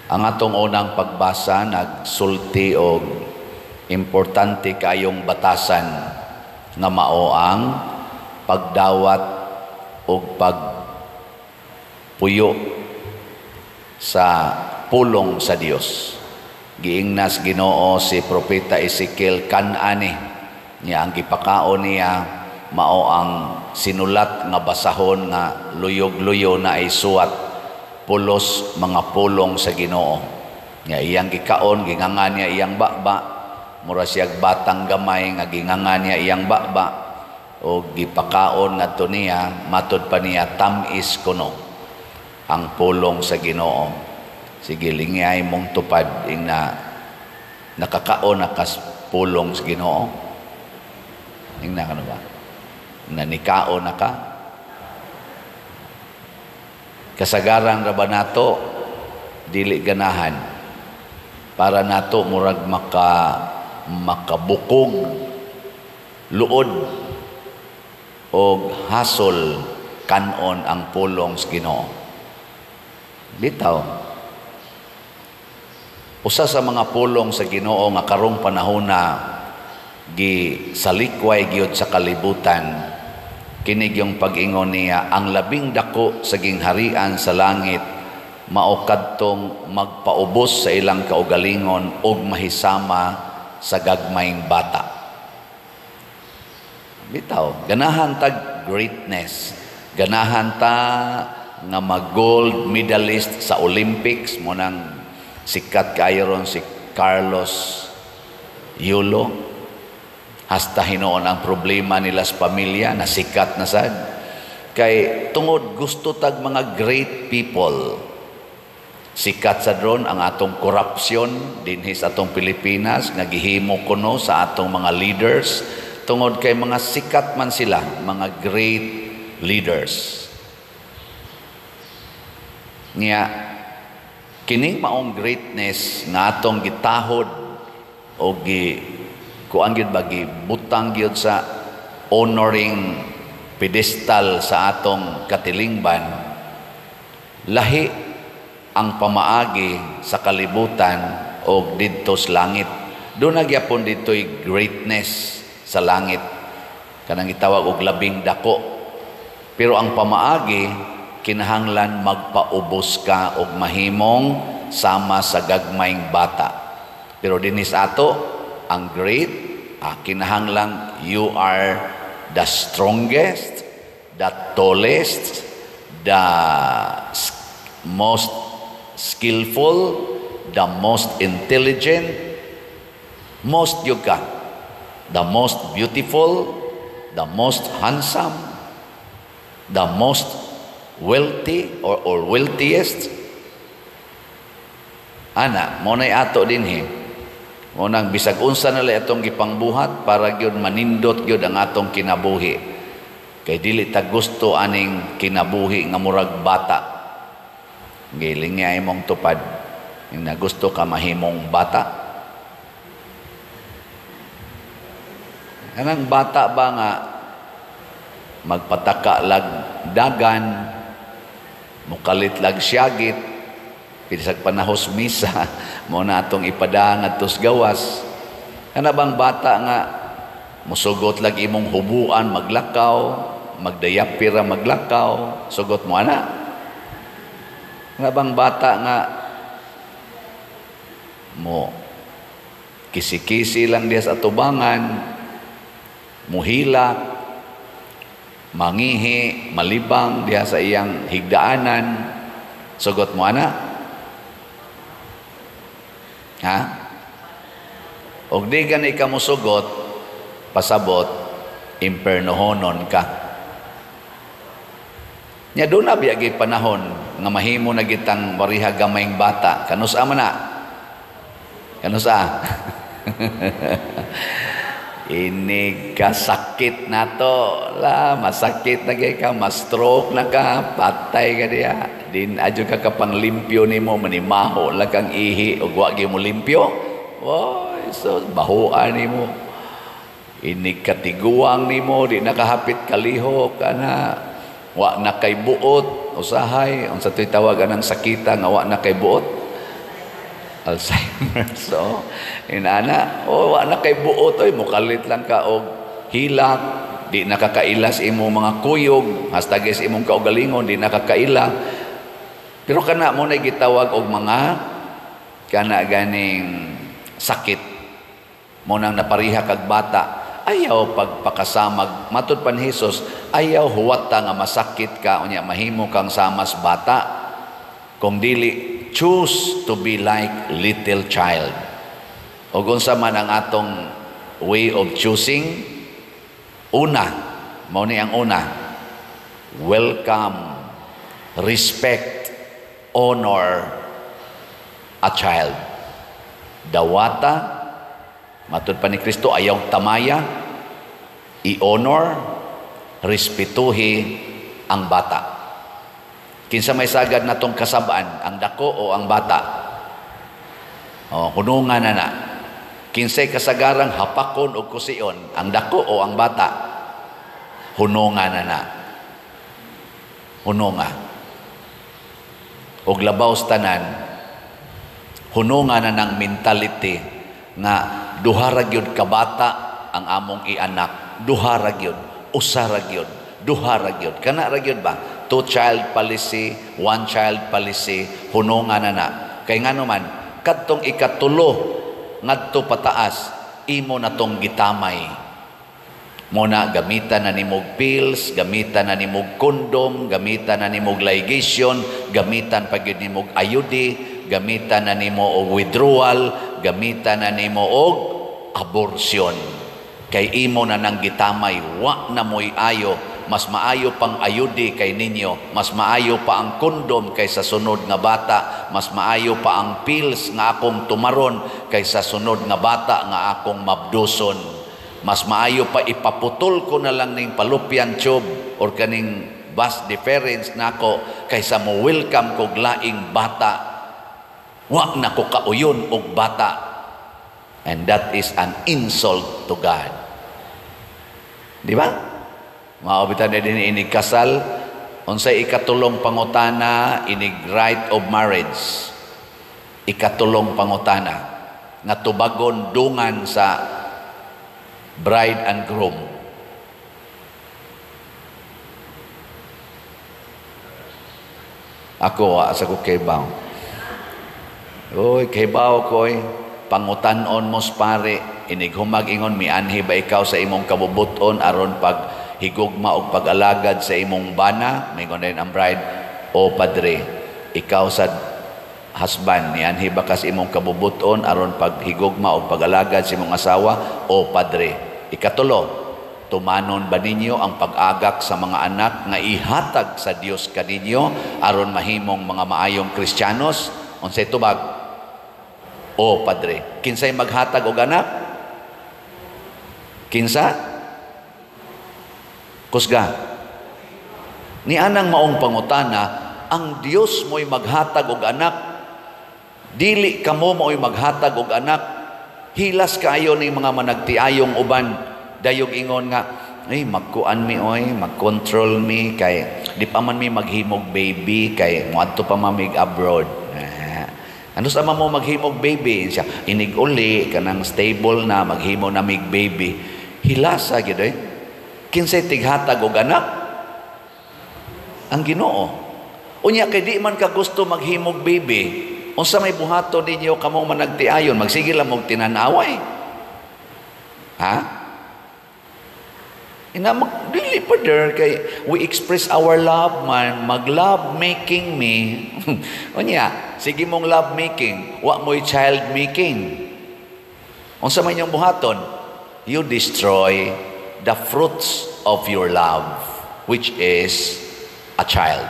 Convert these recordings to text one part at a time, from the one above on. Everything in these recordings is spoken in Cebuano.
Ang atong unang pagbasa nagsulti og importante kayong batasan nga mao ang pagdawat og pagpuyo sa pulong sa Dios. Giingnas Ginoo si Propeta Ezekiel kan-ani niya, ang gipakaon niya mao ang sinulat nga basahon nga luyog-luyo na ay suwat, pulos mga pulong sa Ginoo. Nga iyang gikaon, ginganga niya iyang baba, mura siyag batang gamay nga ginganga niya iyang baba o gipakaon ngadto niya, matud pa niya tam-is kuno ang pulong sa Ginoo. Sige, lingyay mong tupad ingna nakakaon na kas pulong sa Ginoo. Ingna kano ba? Na nikaon na ka? Kasagaran ra ba nato dili ganahan para nato murag makabukog luod og hasol kanon ang pulong sa Ginoo. Bitaw. Usa sa mga pulong sa Ginoo nga karong panahona gi salikway gyud sa kalibutan, kini yung pag-ingon niya, ang labing dako sa gingharian sa langit mao kadtong magpaubos sa ilang kaugalingon og mahisama sa gagmayng bata. Bitaw, ganahan tag greatness, ganahan ta nga mag-gold medalist sa Olympics mo, nang sikat kayo ron si Carlos Yulo. Hasta hinuon ang problema nila sa pamilya, nasikat na sad. Kay tungod gusto tag mga great people. Sikat sa dron ang atong korupsyon dinhi sa atong Pilipinas nga gihimo kuno sa atong mga leaders tungod kay mga sikat man sila, mga great leaders. Nya kining maong greatness nga atong gitahod o gi kuan gyud ba, butang gyud sa honoring pedestal sa atong katilingban, lahi ang pamaagi sa kalibutan og didto sa langit. Doon na gyapon didto'y greatness sa langit, kanang gitawag og labing dako, pero ang pamaagi kinahanglan magpaubos ka og mahimong sama sa gagmayng bata. Pero dinis ato ang great, kinahanglan you are the strongest, the tallest, the most skillful, the most intelligent, most you ka, the most beautiful, the most handsome, the most wealthy or wealthiest. Ana, mo na'y ato dinhi. Mo nang bisag unsa na lang atong gipangbuhat para gyud manindot gyud ang atong kinabuhi. Kay dili ta gusto aning kinabuhi nga murag bata. Giling nga imong tupad. Nga gusto ka mahimong bata. Kanang bata ba nga magpataka lag dagan, mukalit lag siyagit, bisag panahos misa, mo na atong ipadang adtos gawas. Kana bang bata nga musugot lag imong hubuan maglakaw, magdayapira maglakaw, sugot mo ana? Kana bang bata nga mo kisi-kisi lang diya sa atubangan, muhilak, mangihi, malibang diya sa iyang higdaanan, sugot mo ana? Ha? Og di gani ka mosugot, pasabot, impernohonon ka. Nya doon na biyagi panahon nga mahimo na gitang mariha gamayng bata. Kanusa man na? Kanusa? Ini kasakit na to. La, masakit na kay ka, ma-stroke na ka, patay ka diya. Din adyo ka kapanglimpyo nimo, manimaho lang kang ihi ug wa gyud mo limpyo. Oy, so bahuan nimo. Ini katiguang nimo, di nakahapit kalihok ana. Wa na kay buot, usahay unsa to'y tawag anang sakita nga wa na kay buot? Alzheimer. So, inana, oh, wa na kay buot oy, mukalit lang ka og hilak, di nakakailas imong mga kuyog, hastag is imong kaugalingon di nakakaila. Pero kana mo na gitawag og mga kana ganing sakit. Mo nang napariha kag bata, ayaw pagpakasamag. Matud pa ni Hesus, ayaw huwata nga masakit ka unya mahimo kang samas bata. Kung dili, choose to be like little child. O unsa man ang atong way of choosing, una, mao ni ang una, welcome, respect, honor a child. Dawata, matud pa ni Kristo, ayaw tamaya, i-honor, respetuhi ang bata. Kinsa may sagad natong kasabaan, ang dako o ang bata? O, hunungan na na. Kinsay kasagarang hapakon o kusion, ang dako o ang bata? Hunungan na na. Hununga. Og labaw sa tanan, hununga na ng mentality nga duha ra gyud ka bata ang among ianak, duha ra gyud, usa ra gyud, duha ra gyud. Kana ra gyud ba? Two child policy, one child policy, hununga na na. Kay ngano man, kadtong ikatulo ngadto pataas, imo na tong gitamay. Muna gamitan na nimog pills, gamitan na nimog condom, gamitan na nimog ligation, gamitan pa gyud nimog IUD, gamitan na nimo og withdrawal, gamitan na nimo og abortion. Kay imo na nang gitamay, wa na mo'y ayo, mas maayo pang IUD kay ninyo, mas maayo pa ang condom kaysa sunod nga bata, mas maayo pa ang pills nga akong tumaron kaysa sunod nga bata nga akong mabduson. Mas maayo pa ipaputol ko na lang ning fallopian tube or kaning vas deferens nako kaysa mo welcome kog laing bata. Wa na ko kauyon og bata. And that is an insult to God. Di ba? Mao bitaw na din inig kasal, unsay ikatulong pangutana inig rite of marriage. Ikatulong pangutana nga tubagon dungan sa bride and groom. Ako, asa ko kaybaw. Oy, kaybaw ko oy. Pangutanon mo pare, inig humag ingon mianhi ba ikaw sa imong kabubuton aron pag higugma og pag-alagad sa imong bana? Mingon din ang bride, o padre, ikaw sa husband, nianhi ba ka sa imong kabubuton aron paghigugma og pag-alagad sa imong asawa? O padre. Ikatulo, tumanon ba ninyo ang pag-agak sa mga anak nga ihatag sa Dios kaninyo aron mahimong mga maayong Kristiyanos? Unsay tubag? O padre. Kinsay maghatag og anak? Kinsa? Kusga. Ni anang maong pangutana, ang Dios mo'y maghatag og anak, dili kamo mo'y maghatag og anak. Hilas kaayo ni mga managtiayong uban, dayog ingon nga, ay magkuan mi oy, magkontrol mi kay di pa man mi maghimog baby kay moadto pa man mig abroad. Ano sa mo maghimog baby? Siya inig uli kanang stable na maghimo na mig baby. Hilasa gyud oy. Kinsay tighatag og anak? Ang Ginoo. Unya kay di man ka gusto maghimog baby, unsa may buhaton ninyo kamong managtiayon, magsige lang og tinanaway. Ha? Ina mag dili pa der kay we express our love man, mag love making me. Unya, sige mong love making, wa mo'y child making. Unsa may inyong buhaton? You destroy the fruits of your love, which is a child.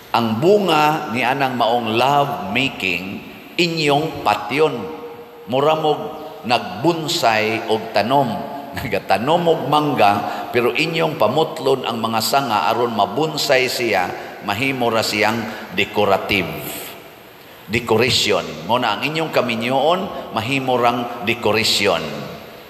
Ang bunga ni anang maong love making inyong patyon. Mura mog nagbunsay og tanom. Nagatanom og mangga pero inyong pamutlon ang mga sanga aron mabunsay siya, mahimo ra siyang decorative. Decoration. Mo na ang inyong kaminyoon mahimo rang decoration.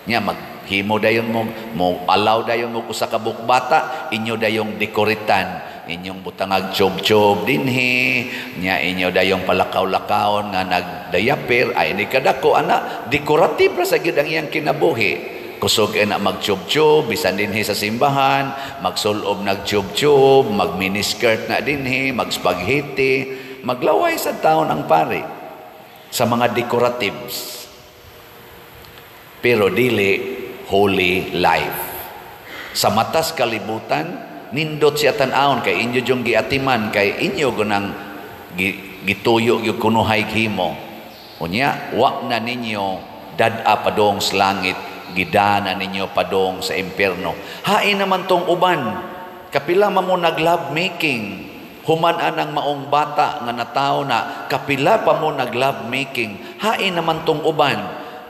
Nya maghimo dayon mo, mo allow dayon mo usa ka bukbata, inyo dayong dekoretan. Inyong butangag chob-chob dinhi nya, inyo dayong palakaw-lakawon nga nagdayapir ay ni kadako ana, decorative ra sa gyud ang iyang kinabuhi. Kusog na magchob-chob bisan dinhi sa simbahan, magsulob nagchob-chob, mag miniskirt na dinhi, mag spaghetti, maglaway sa taon ang pari sa mga decoratives. Pero dili holy life. Sa matas kalibutan, nindot siya tan-awon kay inyo yung giatiman, kay inyo gunang gituyo yung kunuhay himo. Unya, wa na ninyo dad-a padong sa langit, gidana ninyo padong sa impierno. Hain naman tong uban, kapila man mo nag-love making, human anang maong bata nga natawo na, kapila pa mo nag-love making. Hain naman tong uban,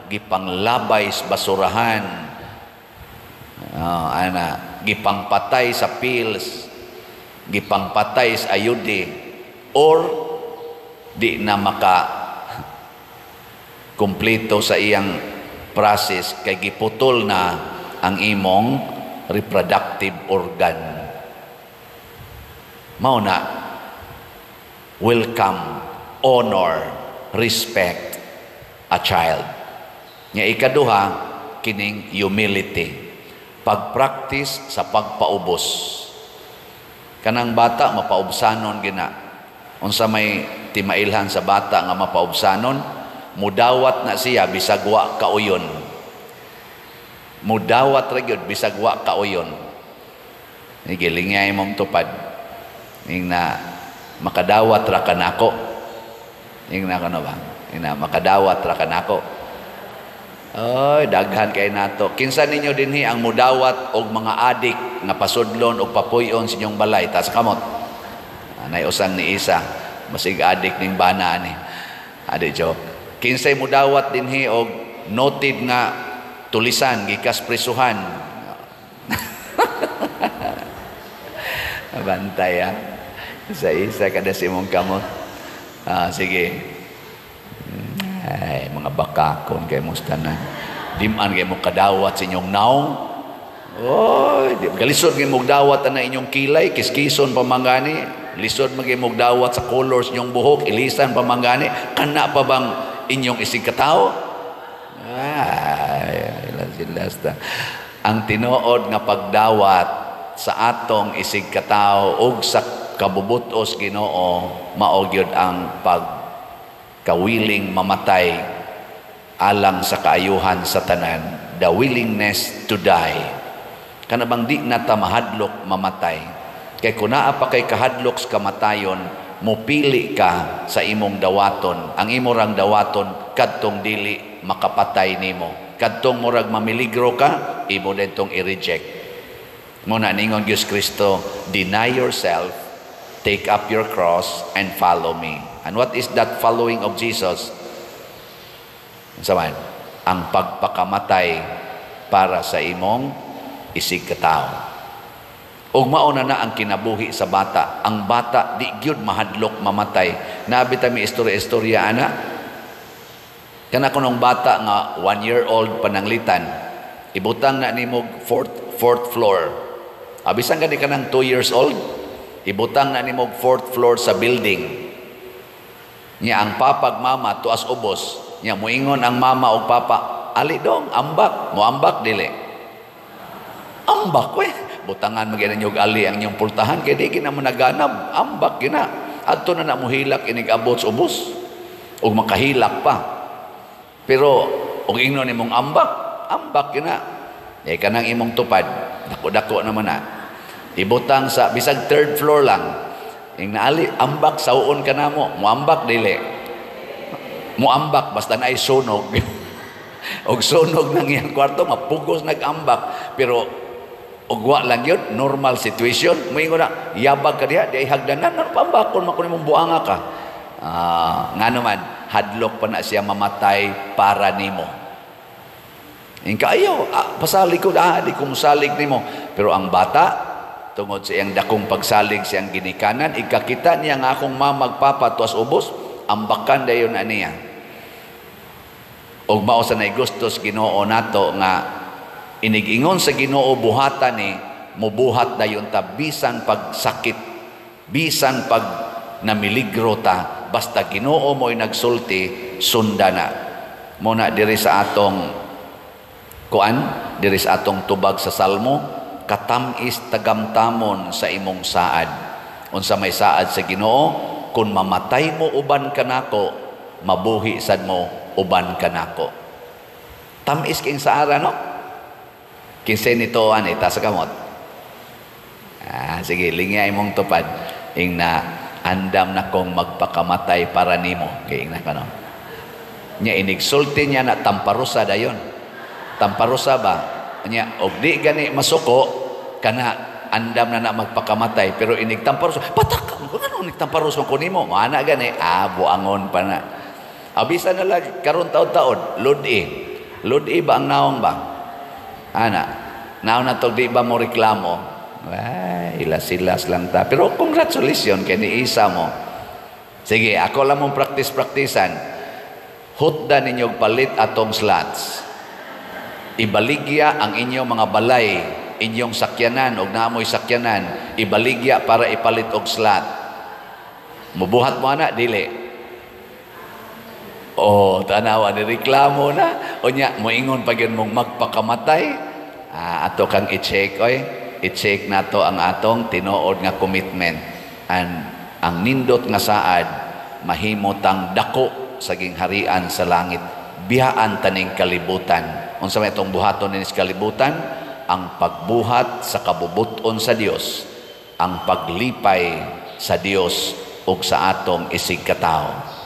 gipanglabay sa basurahan. Oh, ana, gipangpatay sa pills, gipangpatay sa ayude, or di na maka kumpleto sa iyang process kay giputol na ang imong reproductive organ. Mao na, welcome, honor, respect a child. Nga ikaduha, kining humility. Pag-practice sa pagpaubos. Kanang bata mapaubsanon gina. Unsa may timailhan sa bata nga mapaubsanon, mudawat na siya bisag wa kauyon. Mudawat ra gyud bisag wa kauyon. Ni gilingay mong tupad. Ing na makadawat ra kanako. Ing na kano ba? Ing na makadawat ra kanako. Oy, daghan kay nato. Kinsa ninyo dinhi ang mudawat og mga adik nga pasudlon og papuy-on sa inyong balay? Tas kamot. Anay usang ni isa, masig adik ning bana ani. Adi joke. Kinsay mudawat dinhi og noted nga tulisan gikas prisuhan? Bantay ah. Isa isa kada si imong kamot. Ah, sige. Ay, mga bakakon kay mong tanan. Diman kay mo kadawat sa inyong naong. Oy, di galisod kay mo dawat na inyong kilay, kiskison pamangani. Lisod man kay mo dawat sa colors inyong buhok, ilisan pamangani. Kana pa bang inyong isig katawo? Ay, ilas ta. Ang tinuod nga pagdawat sa atong isig katawo ug sa kabubutos Ginoo, mao gyud ang pag kawiling mamatay alang sa kaayuhan sa tanan, the willingness to die. Kana bang di na ta mahadlok mamatay? Kay kun naa pa kay kahadlok sa kamatayon, mupili ka sa imong dawaton. Ang imo rang dawaton kadtong dili makapatay nimo. Kadtong murag mamiligro ka, imo dentong i-reject. Mo na ningon Diyos Kristo, "Deny yourself, take up your cross and follow me." And what is that following of Jesus? Unsa man? Ang pagpakamatay para sa imong isig katawo. Ug mao na na ang kinabuhi sa bata. Ang bata di gyud mahadlok mamatay. Nabi ta mi istorya-istorya ana. Kana kunong bata nga 1 year old pananglitan. Ibutang na nimo fourth floor. Abisan gani kanang 2 years old, ibutang na nimo fourth floor sa building. Nya ang papa ug mama tuas ubos. Nya muingon ang mama ug papa, "Ali dong, ambak." Moambak dili? Ambak we. Butangan magyud ninyo ali ang inyong pultahan kay di gina mo naganab. Ambak gina. Adto na na mohilak inig abot sa ubos. Ug makahilak pa. Pero og ingnon nimong ambak, ambak gina. Eh kanang imong tupad, dako-dako naman na. Ibutang sa bisag third floor lang. Ing naali ambak sauon ka namo, muambak dili? Muambak basta naay sunog. Og sunog nang iyang kwarto, mapugos nag-ambak. Pero og wa lang yun, normal situation, moingon na, "Yabag ka diha, di ay hagdanan, ano pambakon man kun imong buanga ka?" Ah, nga naman, hadlok pa na siya mamatay para nimo. Ingka ayaw, pasalig ko, di ko musalig nimo. Pero ang bata, tungod sa iyang dakong pagsalig sa iyang ginikanan, ikakita niya nga akong mama ug papa tuas ubos, ambakan dayon na niya. Og mao sa naigustos Ginoo nato nga inigingon sa Ginoo buhatan ni mubuhat dayon ta bisan pagsakit. Bisan pag namiligro ta, basta Ginoo mo'y nagsulti, sunda na. Muna diri sa atong kuan, diri sa atong tubag sa Salmo, katamis tagamtamon sa imong saad. Unsa may saad sa Ginoo? Kung mamatay mo uban kanako, mabuhi sad mo uban kanako. Tamis king saara, no? Kinsa nito ani ta sa kamot? Ah, sige, lingya imong tupad. Ing na andam na kong magpakamatay para nimo. Kay ing na kano. Nya inigsulti niya na tamparusa dayon. Tamparusa ba? Nya og di gani masuko kana, andam na na magpakamatay, pero inig tamparusa, patak kung ano inig tamparusa ko nimo, mana gani, ah, buangon pa na. Abisa na lang karon taod-taod, ludi. Ludi ba ang naong ba? Ana, naon na to, di ba mo reklamo? Ay, ilas-ilas lang ta. Pero congratulations kay ni isa mo. Sige, ako lang mong practice-practicean. Hutda ninyo palit atong slots. Ibaligya ang inyong mga balay, inyong sakyanan, og naamoy sakyanan, ibaligya para ipalit og slot. Mubuhat mo ana, dili? Oh, tanawa ni reklamo na. Unya, moingon pa gyud mong magpakamatay. Ah, ato kang i-check oy. I-check nato ang atong tinuod nga commitment. And ang nindot nga saad, mahimo tang dako sa gingharian sa langit. Biyaan taning kalibutan. Unsa may itong buhaton ni kalibutan? Ang pagbuhat sa kabubuton sa Dios, ang paglipay sa Dios ug sa atong isig katawo.